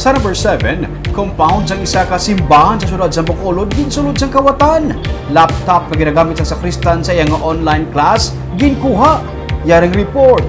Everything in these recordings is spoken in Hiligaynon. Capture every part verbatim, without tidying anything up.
Sa number seven, compound sang isa ka simbahan sa siyudad sa Bacolod ginsulod sang kawatan. Laptop nga ginagamit sang sakristan sa iya nga online class ginkuha. Yaring report.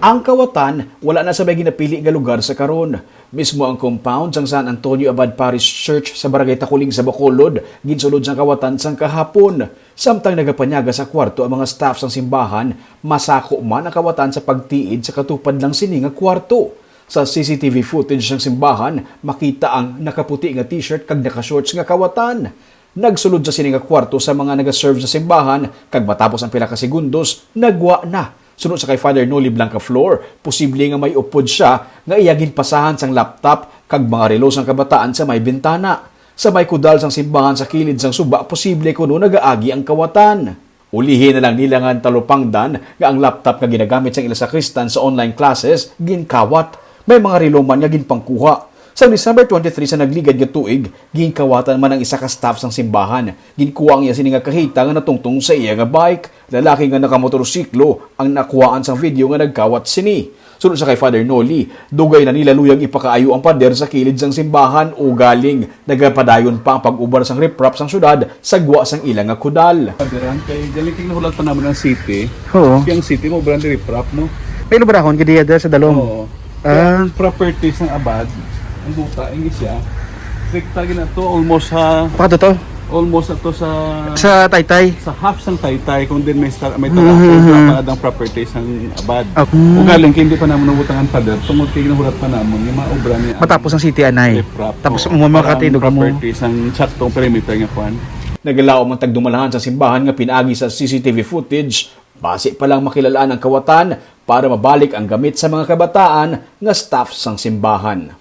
Ang kawatan wala na sa may ginapili nga lugar sa karon. Mismo ang compound sang San Antonio Abad Parish Church sa Barangay Taculing sa Bacolod ginsulod sang kawatan sang kahapon. Samtang nagapanyaga sa kwarto ang mga staff sang simbahan, masako man ang kawatan sa pagtiid sa katupad lang sini nga kwarto. Sa C C T V footage sang simbahan, makita ang nakaputi nga t-shirt kag naka-shorts nga kawatan. Nagsulod sa sini nga kwarto sa mga nagaserve sa simbahan, kag matapos ang pila ka segundos, nagwa na. Suno sa kay Father Noli Blancaflor, posible nga may upod sia nga iya ginpasahan sang laptop kag mga relo sang kabataan sa may bintana. Sa may kudal sang simbahan sa kilid sang suba, posible kuno nagaagi ang kawatan. Ulihi na lang nila nga talupangdan nga ang laptop nga ginagamit sang ila sakristan sa online classes ginkawat. May mga relo man nga ginpangkuha. Sa December twenty-three sa nagligad nga tuig, ginkawatan man ang isa ka staff sang simbahan. Ginkuha ang iya sini nga kahita nga natungtong sa iya nga bike. Lalaki nga nakamotorsiklo ang nakuhaan sang video nga nagkawat sini. Suno sa kay Father Noli, dugay na nila luyag ipakaayo ang pader sa kilid sang simbahan, ugaling nagapadayon pa ang pag-ubar sang riprap sang syudad sa gwa sang ila nga kudal. Paderan kay galing kay nahulat pa naman ang city. Oo. Kay ang city mo brand riprap mo. May lubrahon gid diya sa dalom. Oo. Ah. Kay ang property sang abad, ang duta, ang isya, rekta gina to, almost sa Pato to? Almost ato sa Sa Taytay. Sa half sang Taytay, kung din may star, may Mhm, talakay, mhm. Wala pa adang property sang abad. Okay. Ugaling kay hindi pa naman nabutangan pader, tungod kay ginahulat pa naman yung mga obra ni Matapos ang city anay. Riprap. Tapos Oo, mo para ang makatindog mo. Property sang saktong perimeter nga kwan. Nagalaom ang tagdumalahan sa simbahan nga pinaagi sa C C T V footage. Basi pa lang makilalaan ang kawatan para mabalik ang gamit sa mga kabataan nga staff sang simbahan.